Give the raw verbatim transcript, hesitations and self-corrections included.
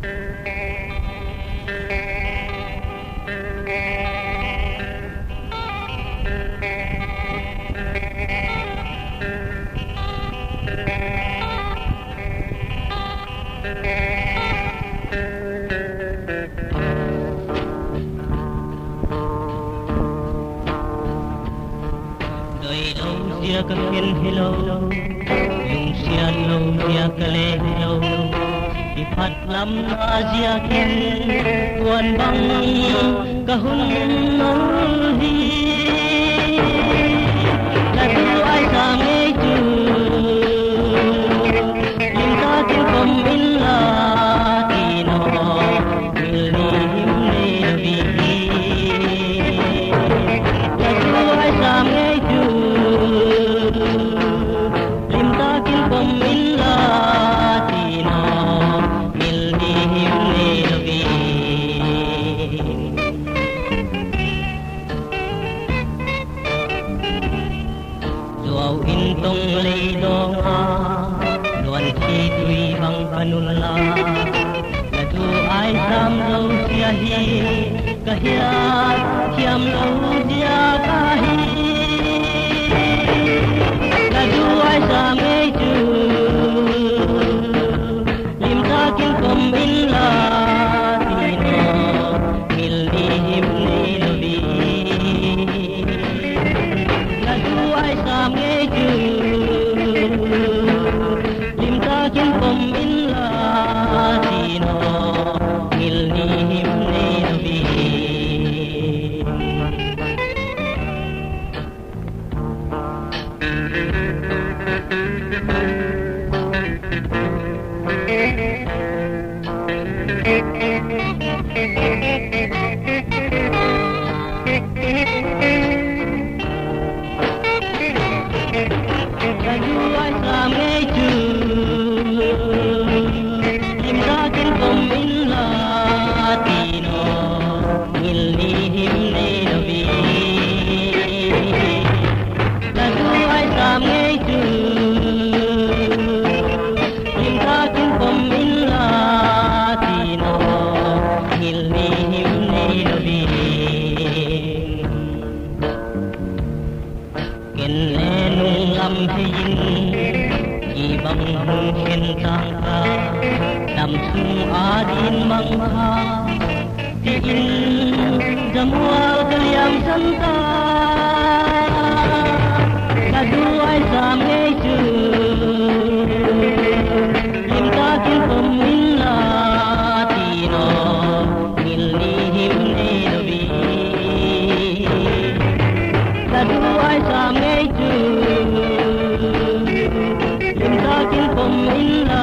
Doilo zia ka khen hilo, lungsiat lo zia ka le hilo, i phat lamna zia khen, kuan bang ka hun nol hi. La duai sam ngei chu, limtak in pom inla, ti naw, thil ni him nei lo hi. La duai sam ngei chu, limtak in pom inla, ti naw, thil ni him nei lo hi. Zuau in tong lei dawng a, luan thi tui bang ka nul la, la duai sam lo zia hi, ka hiat thiam lo zia ka hi. La duai sam ngei chu, limtak in pom inla, ti naw, thil ni him nei lo hi. La duai sam ngei chu, limtak in pom inla, ti naw, thil ni him nei lo hi. La duai sam ngei chu, limtak in pom inla, ti naw, thil ni him nei lo hi. La duai sam ngei chu, limtak in pom inla, ti naw, thil ni him nei lo hi. Ken le nung lam thei in, i bang hun khen tang ka, dam sung a din mang kha, ti in, zamual ka liamsan ta. La duai sam ngei chu, limtak in pom inla, ti naw, thil ni him nei lo hi. La duai sam ngei chu, limtak in pom inla,